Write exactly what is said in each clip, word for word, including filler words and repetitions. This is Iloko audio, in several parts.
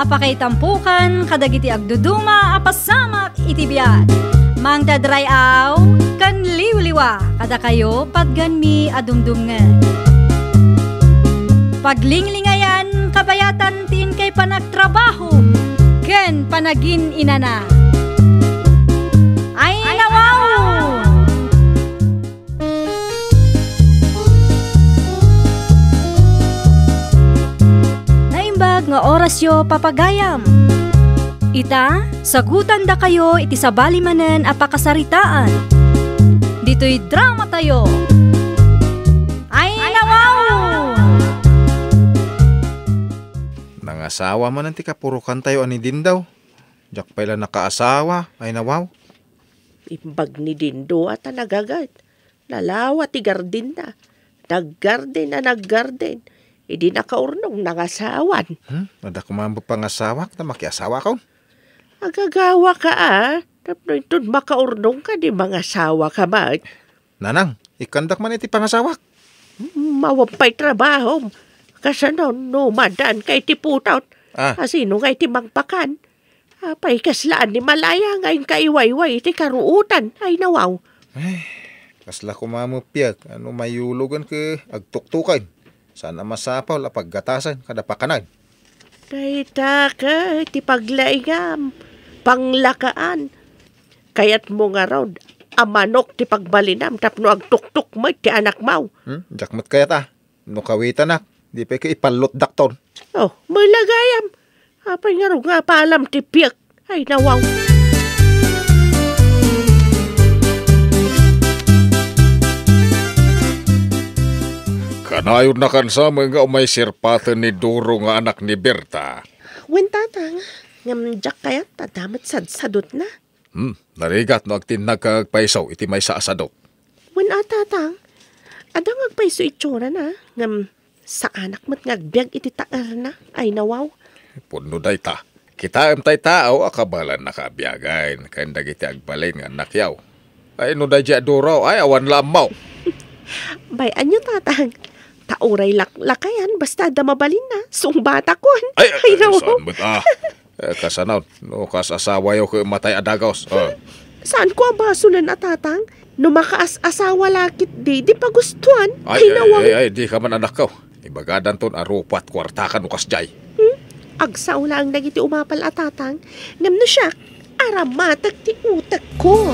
Pakaitampokan kadagiti agduduma a pasamak iti biag. Mangted ray-aw ken liwliwa kadakayo patganmi a dumdumngeg. Paglinglingayan kabayatan ti inkay panagtrabaho ken panagin-inana. Ay, nawaw! Naimbag nga orasyo, papagayam. Ita, sagutandakayo iti sabali manen a pakasaritaan. Ditoy dramatayo. Ay, nawaw! Nangasawa manen ti kapurokantayo a ni Dindaw. Diak pay la nakaasawa, ay nawaw. Imbag ni Dindo a ta nagagat. Nalawa ti gardinna. Naggarden a naggarden. Idi nakaurnong nangasawan. Hmm? Adda koma met pangasawak ta makiasawakon? Agagawaka a. Tapno inton makaurnongka, di mangasawaka met. Nanang, ikkandak man iti pangasawak. Mawan pay trabahom. Kasano no madanka iti putot? Ah. Asino nga iti mangpakan? Apay kasla animal aya nga inka iwayway iti karuotan? Ay, nawaw. Ay, kasla koma met piak, ano mayulogan ket agtuktukan. Saan a masapul a paggatasan kada pakanan. Dayta ket ti paglaingam, panglakaan. Kayatmo ngarud a manok ti pagbalinam tapno agtuktok met ti anakmo. Hmm? Diak met kayat a. No kawitanak, di pay ket ipallotdakton. Oh, malagayam. Apay ngarud nga apalam ti piek? Ay, nawaw. Kanayon nakansa met nga umay sirpaten ni Duro nga anak ni Berta. Wen, Tatang, ngem diak kayat ta adda met sadsadutna. Hmm, narigat no agtinnagka nga agpayso iti maysa a sadok. Wen a, Tatang, adda nga agpayso itsurana, ngem saanak met nga agbiag iti taerna. Ay, nawaw. Pudno dayta. Kitaem tay tao a kabaelannaka a biagen ken dagiti agbalin nga annakyo. Ay, no daydi a Duro, ay, awan la ammo. Bay, ania, Tatang? Ta uray laklakayan, basta adda mabalinna, sungbatakon. Ay, ay, ay, ay, nawaw. Saan met, ah? Eh, kasano, no kas-asawayo ket matay a dagus. Ah. Saanko a basolen a, Tatang? No makaas-asawa la ketdi, di pagustuan. Ay, ay, nawaw. Ay, ay, dika man, anakko. Ibagadanton a rupat kuartaka no kasdiay. Hmm? Agsao laeng dagiti umapal a, Tatang. Ngem no siak, aramatek ti utekko.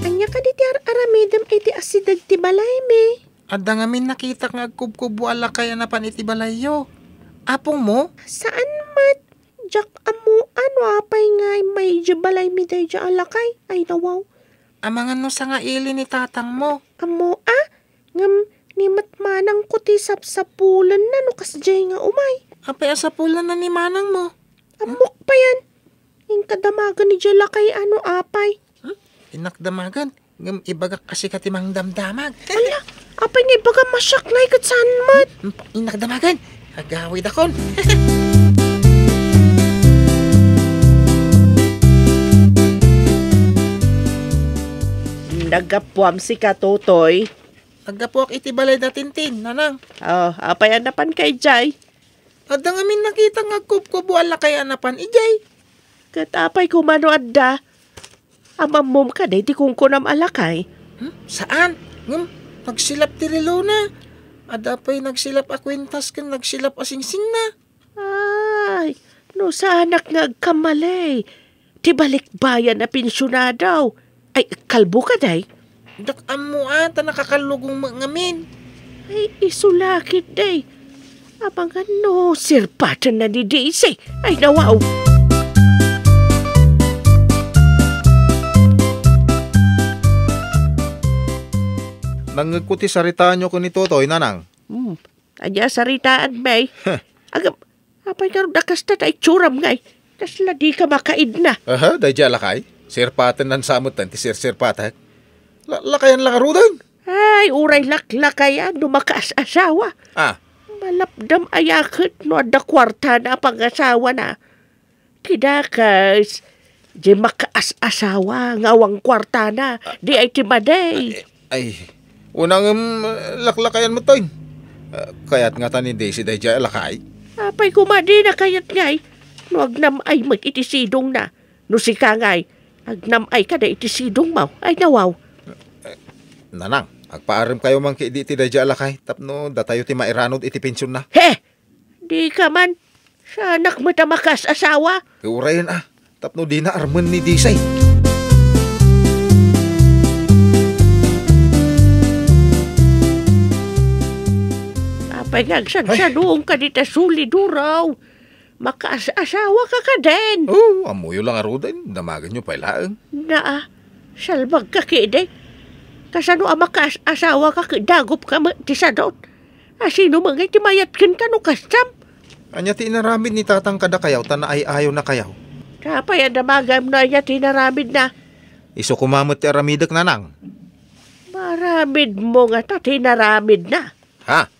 Ania kadi ti ar-aramidem iti asideg ti balaymi? Adda ngamin nakitak nga agkubkubbo a lakay a napan iti balayyo. Apongmo? Saan met. Diak ammoan no apay nga immay idiay balaymi daydiay a lakay. Ay, nawaw. Amangan no sangaili ni tatangmo. Ammo a? Ngem ni met manangko ti sapsapulenna no kasdiay nga umay. Apay a sapulenna ni manangmo? Ammok payen. Inka damagen idiay lakay a no apay. Hmm? Innak damagen. Ngem ibagak a sika ti mangdamdamag. Ala, apay nga ibagam a siak ngay ket saan met? Hmm, innak damagen. Agawidakon. Naggapuam sika, Totoy? Naggapuak iti balay da Tintin, nanang. Oh, apay a napanka idiay? Adda ngamin nakita nga agkubkubbo a lakay a napan idiay. Ket apay koma no adda? Am-ammom kadi ti kunkunam a lakay? Hmm? Saan? Ngem, nagsilap ti relona. Adda pay nagsilap a kuentas ken nagsilap a singsingna. Ay, no saanak nga agkamali. Ti balikbayan a pensionado. Ay, kalbo ka, day? Dak ammo a, ta nakakallugong met ngamin. Ay, isu la ketdi. Amangan no sirpatenna ni Daisy. Ay, nawaw. Nangngegko ti saritaanyo ken ni Totoy, nanang. Hmm. Ania a saritaam, bay? Heh. Agam, apay ngarud a kasta ta itsuram ngay? Kasla dika makaidna. Aha, daydi a lakay? Sirpatennan sa metten ti sirsirpatek. La-, lakayan la ngaruden? Ay, uray laklakayan no makaas-asawa. Ah. Malapdam aya ket no adda kuartana a pangasawana. Ti dakes, di makaas-asawa nga awan kuartana, di ay ti madi. Ay, ay, Kuna ngem, eh, laklakayan met toy. Eh, kayat ngata ni Daisy daydiay a lakay? Apay koma dina kayat ngay? No agnam-ay met iti sidongna. No sika ngay, agnam-ay kada iti sidongmo. Ay, nawaw. Eh, Nanang, agpaarem kayo man ketdi iti daydiay a lakay tapno datayo ti mairanod iti pensionna. He! Dika man. Saanak met a makaas-asawa. Urayen a, tapno dina armen ni Disay. Apay nga agsadsaduong ka dita suli, Duraw? Makaas-asawa ka kaden. Oh, ammoyo lang aruden, damagenyo pay laeng. Naa, salbag ka kidi. Kasano a makaas-asawa ka ket dagop ka met ti sadot? A, sino met ngay ti mayat kenka no kastam? Ania ti inaramid ni tatang kadakayaw ta naay-ayonakayaw? Apay a damagam no ania ti inaramidna? Isu koma met ti aramidek, nanang. Maaramidmo ngata ti inaramidna? Ha?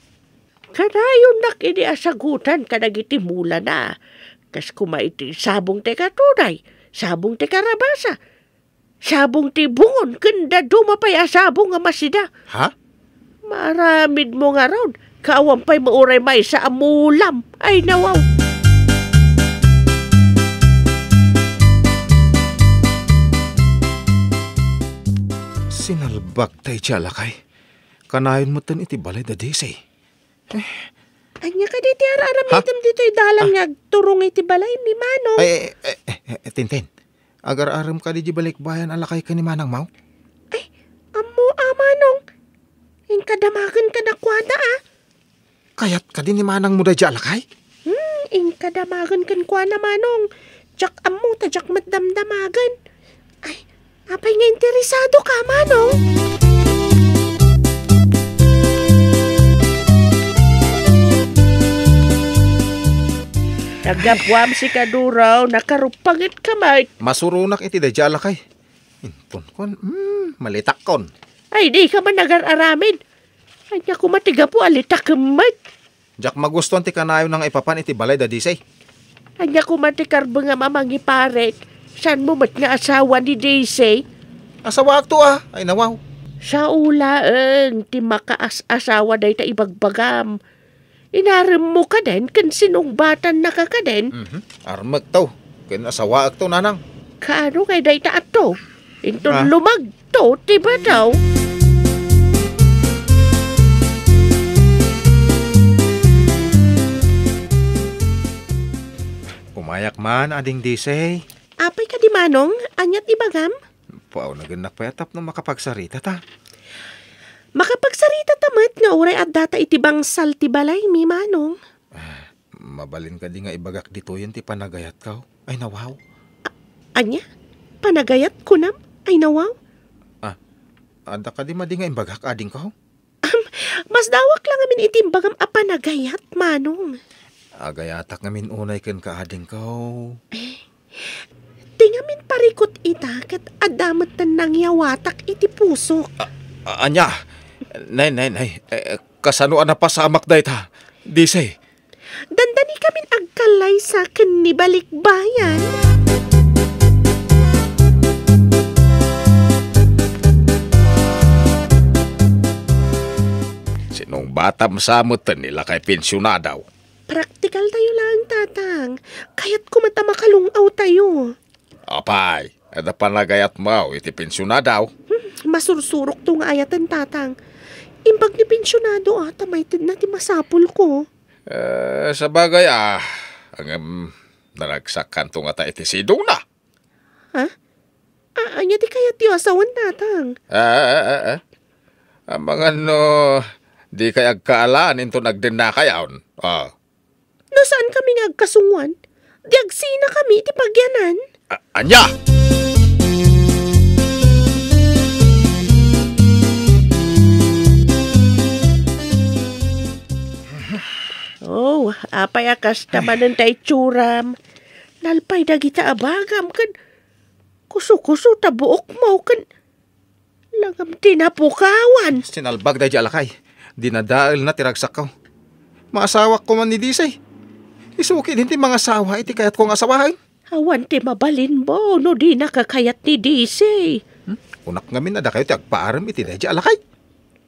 Kadayonnak idi a sagutan kadagiti mulana. Kas koma iti sabong ti katunay, sabong ti karabasa, sabong ti bungon, ken dadduma pay a sabong a masida. Ha? Maaramidmo ngarud, ket awan pay met uray maysa a mulam. Ay, nawaw. Sinalbag daydiay a lakay. Kanayon metten iti balay da Disay. Eh. Ania kadi ti ar-aramidem ditoy dalan nga agturong iti balaymi, Manong? Ay, eh, eh, eh, eh, Tintin. Agar-arem kadi di balikbayan a lakay ken ni manangmo? Ay, ammo a, Manong. Inka damagen kadakuada, a. Kayat kadi ni manangmo daydiay a lakay? Hmm, inka damagen kenkuana, Manong. Diak ammo ta diak met damdamagen. Ay, apay nga interesado ka, Manong? Naggapuam sika, Duraw, nakarupanget ka met. Masuronak iti daydiay a lakay. Inton kon, hmm, malitakkon. Ay, dika man agar-aramid. Ania koma ti gapu a litakem met? Diak magustuan ti kanayon nga ipapan iti balay da Disay. Ania koma ti karbengam a mangiparit? Saanmo met nga asawa ni Disay? Asawaakto a, ay nawaw. Sao laeng ti makaas-asawa dayta ibagbagam. Inaremmo kaden ken sinungbatannaka kaden? Mhm. Armekto ken asawaakto, nanang. Kaano ngay dayta atto? Inton lumagto ti bataw. Umayak man, Ading Disay. Apay kadi, Manong? Aniat ibagam? Puaw, nagennak pay a tapno makapagsarita ta. Makapagsarita ta met nga uray addata iti bangsal ti balaymi, Manong. Ah, mabalin kadi nga ibagak ditoyen ti panagayatko? Ay, nawaw. A-, ania? Panagayat, kunam? Ay, nawaw. Ah, adda kadi madi nga imbagak, adingko? Am, masdawak la ngamin iti imbagam a panagayat, Manong. Agayatak ngamin unay kenka, adingko. Eh, ti ngamin parikut ita ket adda met ti nangyawatak iti pusok. A-, a-, ania? Nay, nay, nay. Eh, kasano a napasamak dayta? Disay. Dandanikamin agkallaysa ken ni balikbayan. Sinungbatam sa met ni lakay pensionado. Praktikal tayo laeng, Tatang. Kayatko met a makalung-aw tayo. Apay, adda panagayatmo iti pensionado? Hmm, masursurokto nga ayaten, Tatang. Imbag ni pensionado, a, ta maitedna ti masapulko. Eh, sabagay, a, ngem naragsakkanto ngata iti sidongna. Ha? A-, ania ti kayatyo a sawen, Tatang? Ah, ah, ah, ah. Amangan no dikay agkaalaan inton agdennakayon. Ah. No saankami nga agkasungoan, di agsinakami iti pagyanan. A-, ania? Oh, apay a kasta manen ta itsuram? Nalpay dagita a bagam ken kuso-kuso ta buokmo ken langam ti napukawan. Sinalbag daydiay a lakay. Dinadaelna ti ragsakko. Maasawak koman ni Disay. Isu ketdin ti mangasawa iti kayatko nga asawaen. Awan ti mabalinmo no dinaka kayat ni Disay. Hmm? Kunak ngamin a dakayo ti agpaarem iti daydiay a lakay.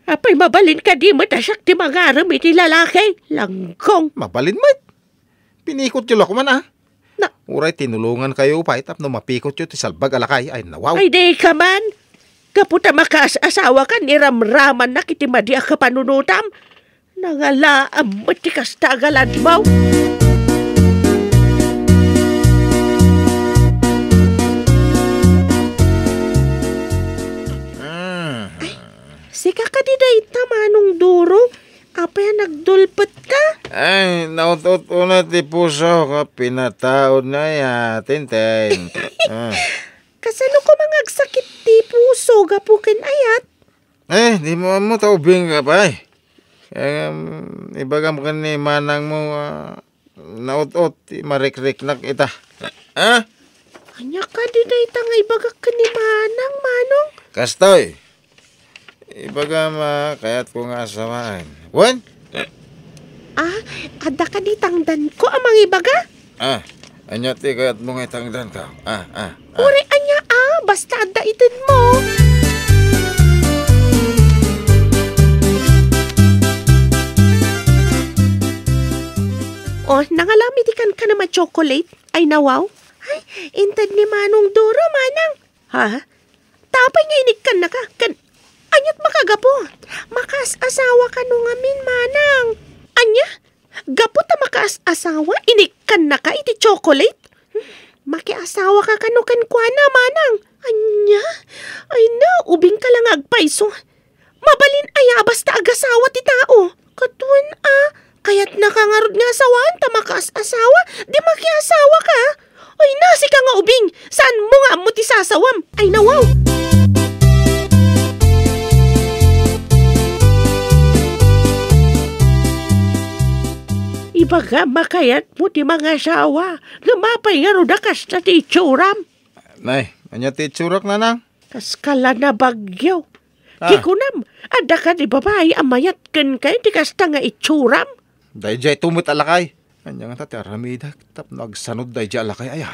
Apay, mabalin kadi met a siak ti mangarem iti lalaki? Langgong. Mabalin met. Pinikotyo la koma, a. Na- Uray tinulongankayo pay tapno mapikotyo ti salbag a lakay. Ay, nawaw. Ay, di ka man. Gapu ta makaas-asawakan, iramramannak iti madi a kapanunotam. Nangalaam met ti kasta a galadmo. Mm. Ay, sika kadi dayta, Manong Duro? Apay a nagdulpet ka? Ay, naut-ot unay ti puso ka, pinataod na ya, Tenten. Ah. Kasano koma nga agsakit ti puso gapu ken ayat? Eh, di mo ammo ta ubing ka pay. Em, ibagam ken ni manang mo, ah, naut-ot ti marikriknak ita. Ha? Ania kadi dayta nga ibagak ken ni manang, Manong? Kastoy. Ibagam a kayatko nga asawaen. Wen? Ah, adda kadi tangdanko a mangibaga? Ah, ania ti kayatmo nga itangdanko? Ah, ah, ah. Uray ania, ah, basta adda itedmo. Oh, nangalam iti kankanam a chocolate. Ay, nawaw. Ay, inted ni Manong Duro, Manang. Ha? Tapay nga inikkannaka, ken aniat makagapu? Makaas-asawa kano ngamin, Manang. Ania? Gapu ta makaas-asawa, inikkannaka iti chocolate? Makiasawaka kano kenkuana, Manang. Ania? Ay na, ubingka la nga agpayso. Mabalin aya a basta agasawa ti tao? Katuen a, kayatnaka ngarud nga asawaen ta makaas-asawa, di makiasawaka. Ay na, sika nga ubing, saanmo nga ammo ti sasawam? Ay nawaw! Ibagam a kayatmo ti mangasawa, ngem apay ngarud a kasta ti itsuram? Nay, ania ti itsurak, nanang? Kas kala na bagyo. Ah. Ti kunam, adda kadi babai a mayat kenka iti kasta nga itsuram? Daydiay to met a lakay. Ania ngata ti aramidek tapno agsanud daydiay a lakay aya?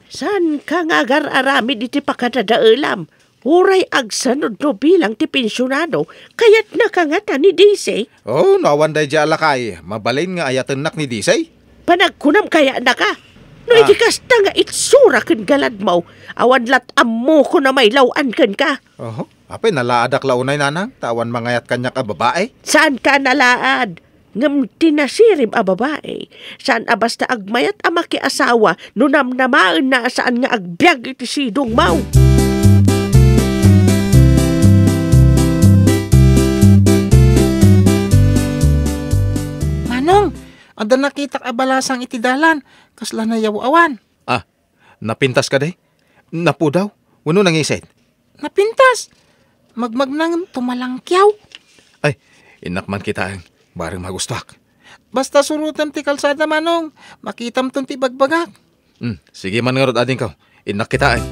Saanka nga agar-aramid iti pakadadaelam? Uray agsanud no bilang ti pensionado, kayatnaka ngata ni Dise? Oh, no awan daydiay a lakay, mabalin nga ayatennak ni Dise? Panagkunam kayatnaka? No Ah. iti kasta nga itsura ken galadmo, awan lat ammokon a mailaw-an kenka. Oho. Apay, nalaadak la unay, nanang, ta awan mangayat kaniak a babai? Saanka a nalaad? Ngem ti nasirib a babai, saan a basta agmayat a makiasawa no namnamaenna a saan nga agbiag iti sidongmo. Manong, adda nakitak a balasang iti dalan, kasla nayaw-awan. Ah, Napintas kadi? Napudaw? Wenno nangisit? Napintas. Magmagna ngem tumalangkiaw. Ay, innak man kitaen. Bareng magustuak. Basta surotem ti kalsada, Manong. Makitamton ti ibagbagak. Hmm, sige man ngarud, adingko. Innak kitaen.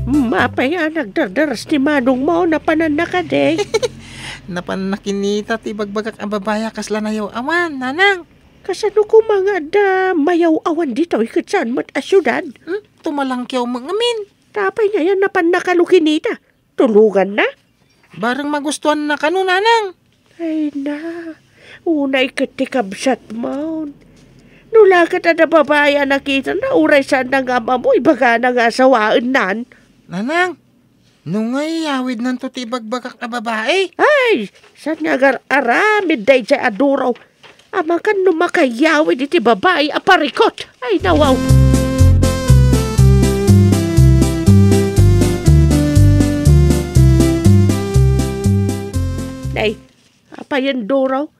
Mapay a nagdardaras ti manongmo, napananna kadi? Napanna kinita ti ibagbagak a babai a kasla nayaw-awan, nanang. Kasano koma nga adda mayaw-awan ditoy ket saan met a siudad? Hmm? Tumalangkiaw met ngamin. Tapay ngayan napanna kano kinita? Tuluganna? Bareng magustuanna kano, nanang. Ay na, unay ket ti kabsatmon. No la ket adda babai a nakitana, uray saanna nga am-ammo, ibagana nga asawaennan. Nanang, no nga iyawidnanto ti ibagbagak a babai? Ay, saan nga agar-aramid daydiay a duraw? Amangan no makayawid iti babai a parikut. Ay, nawaw. Nay, apayen duraw?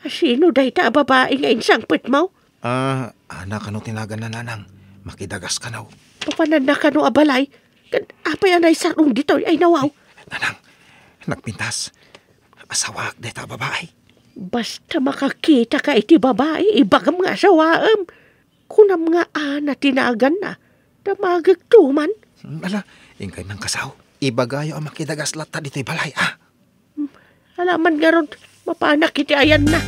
Asino dayta a babai nga insangpetmo? Ah, Ana kano ti naganna, nanang. Makidagas kano. Papananna kano a balay? Ken apay a naisar-ong ditoy ay nawaw? Nanang, nagpintas. Asawaak dayta a babai. Basta makakitaka iti babai, ibagam nga asawaem. Kunam nga Ana ti naganna. Damagekto man. Hmm, ala, inkay nangkasaw. Ibagayo a makidagas latta ditoy balay, a? Hmm, ala man ngarud, mapanak iti ayanna.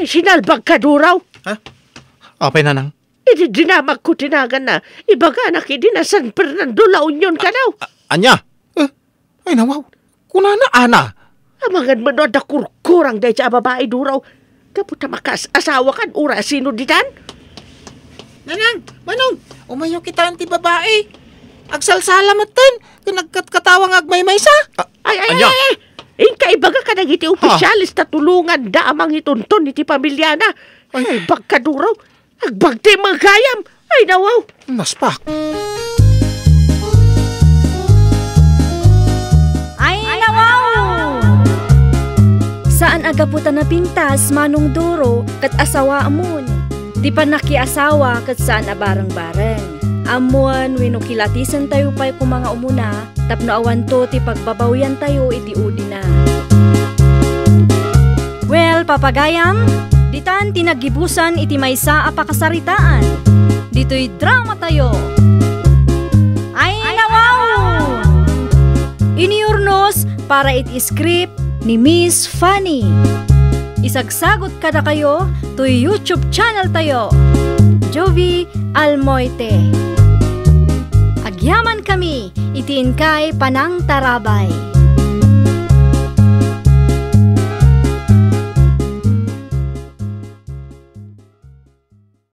Sinalbagka, Duraw. Ha? Apay, Nanang? Idi dinamagko ti naganna, ibaganak idi na San Fernando, La Union kano. A-, ania? Eh, ay, nawaw. Kunana, Ana. Amangan met no adda kurkurang dayta a babai, Duraw. Gapu ta makas-asawakan, uray sino ditan? Nanang, Manong, umayo kitaen ti babai. Agsalsala metten, ken agkatkatawa nga agmaymaysa. A-, Ay, ay, ania? Ay, ay. Inka ibaga kadagiti Ha? opisyales ta tulonganda a mangitunton iti pamiliana. Ay. Ay, bagka, Duraw. Agbagti mga gayam. Ay, nawaw. Naspak. Ay, nawaw! Saan a gapu ta napintas, Manong Duro, ket asawaamon. Ti pannakiasawa ket saan a bareng-bareng. Ammoen wenno kilatisentayo pay koma nga umuna, tapno awanto ti pagbabawiantayo iti udina. Well, papagayam, ditan ti naggibusan iti maysa a pakasaritaan. Ditoy dramatayo. Ay, nawaw! Iniurnos para iti script ni Miss Fanny. Isagsagot kadakayo toy YouTube channel tayo, Jovie Almoite. Agyaman kami iti inkay panangtarabay.